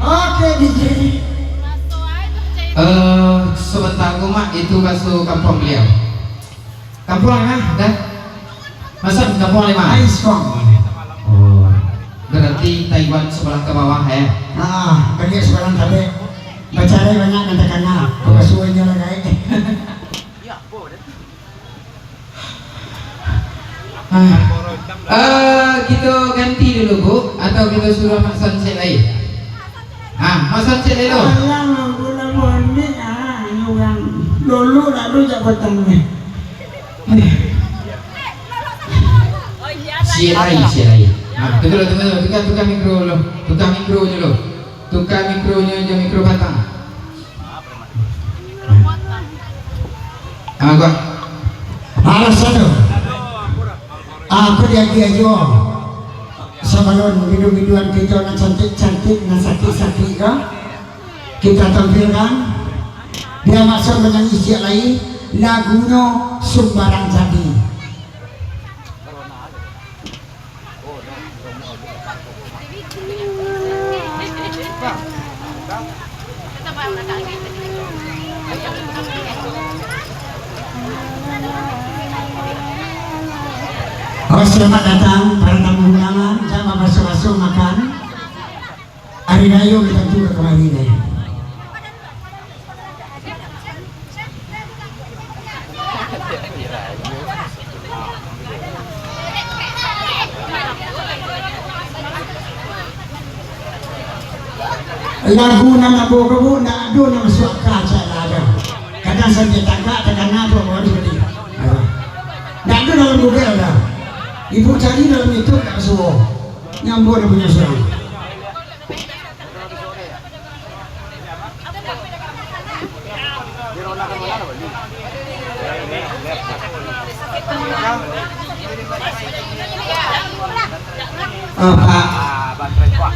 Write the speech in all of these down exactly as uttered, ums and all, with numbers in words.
Oke, D J. Eh, sebentar ko, Mak, itu baso kampuang baliau. Kampuang, ah, dah. Masa kampuang lima? Ais, Bang. Oh, berarti Taiwan sebelah ke bawah, ya? Ah, baliak sebelah tabek. Bacarai banyak nan takana. Babasuo inyo lah, gaek. Ah. Eh, kito ganti dulu, Bu, atau kito suruah Mak San cek lai? Ah, Mak San cek lai lo. Alah, Mak San cek lai. Ah, ini urang dulu lalu jak batang ni. Cek lai, cek lai. Ah, tunggu dulu, tunggu dulu. Tukar, tukar mikro dulu. Tukar mikro dulu. Tukar mikronyo jo mikro batang. Ah, gua. Alah, satu. Ah, aku diagiah juo. Sabalun bidu-biduan kito nan cantik-cantik, nan sakik-sakik ko, kita tampilkan. Bia Mak Son manyanyi ciek lai, lagunyo Sumbarang Jadi. Oh, selamat datang para tamu undangan, jan babaso-baso makan. Ari rayo lah tantu ka kamari lai. Lagu nan ambo ko, Bu, ndak ado nan masuak aka cak lah ado. Kadang sampai tagak, takana tu ambo harus bali. Ndak ado dalam Google dah. Ibu cari dalam YouTube ndak masuak. Nyo ambo nan punyo surang. Oh, Pak.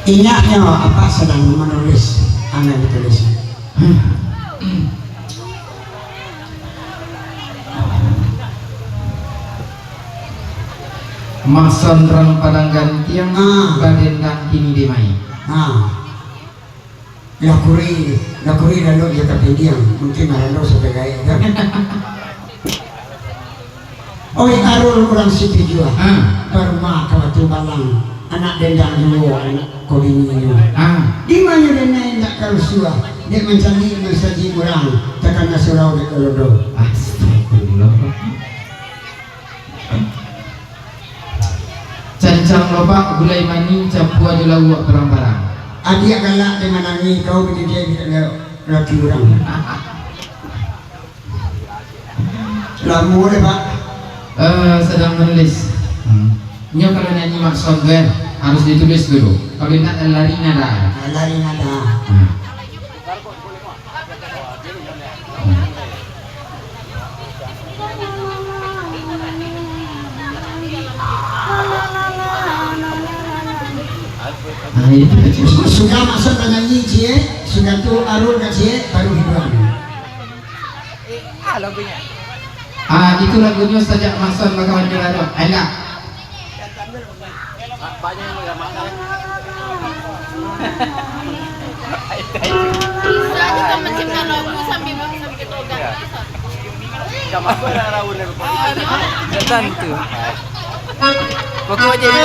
Inyak nyo, Apak sadang manulis, angek ditulis. Mak Son rang Padang Gantiang, ah, badendang kini di mai. Ah. Lah kurih, lah kurih lalu dia ka pindiang, mungkin marando sampai gaek tu. Oi, Arul urang Situjuah, ah, barumah ka Batu Balang, anak dendang duo, anak ko bininyo. Ah. Di ma nyo denai indak ka rusuah, dek mancaliak mansajik urang, takana surau dek kalodo. Astagfirullah. Cancang lopak gulai manih campua jo lauak parang-parang. Adiak galak dek manangih, kau bini dia tidak laki urang. Lamo deh, Pak. Eh, sadang manulis. Hmm. Nyo kalau nyanyi Mak Son tu, eh, harus ditulis dulu. Kalau indak, lari nada. Ah, lari nada. Hmm. Nah, itu. Sudah Mak Son manyanyi ciek, sudah tu Arul ka ciek, baru hiburan. Ah, itu lagunyo sajak Mak Son bakawan jo Arul. Ayo lah. Bisa juga mencipta lagu sambil, sambil joget. Tantu. Pokok aja itu.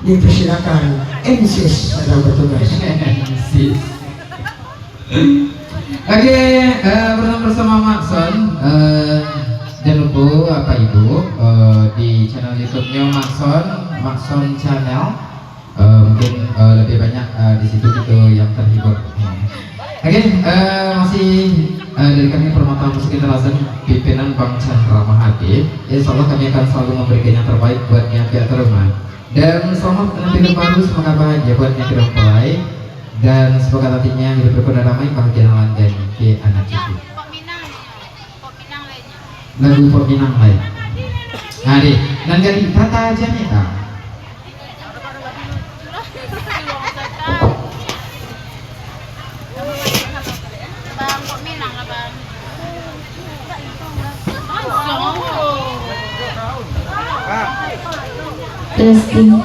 Dipersilakan, M C S sedang bertugas. M C S. Oke, eh, bersama-sama Makson, eh, jangan lupa Bapak Ibu, eh, di channel YouTube-nyo Makson, Makson Channel. Eh, mungkin, eh, lebih banyak, eh, di situ kita yang terhibur. Oke, eh, masih, eh, dari kami Permata Musik International, pimpinan Bang Chandra Mahathir. Insya Allah kami akan selalu memberikan yang terbaik buat yang pihak terhormat. Dan selamat menanti baru, semoga bahagia buat yang mempelai. Dan semoga nantinya hidup rukun dan damai, bahagia dan langgeng ke anak cucu. Lagu pop Minang lai. Nah, deh, nan jadi Tata Janeta. Testing.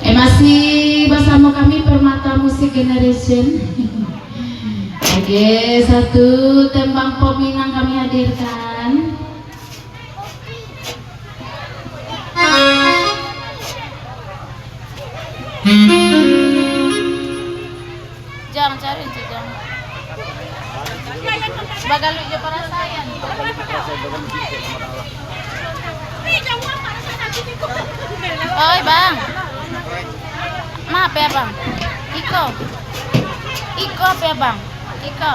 Eh, masih bersama kami Permata Music Generation. Oke, satu tembang pop Minang kami hadirkan. Jang, cari Cik Jang. Bagaluik jo parasaian. Oi, Bang. Maaf ya, Bang. Iko. Iko apa ya, Bang? Iko.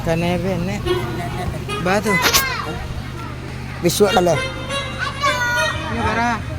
Kanai benek. Batu. Bisuak kalah. Ini bara.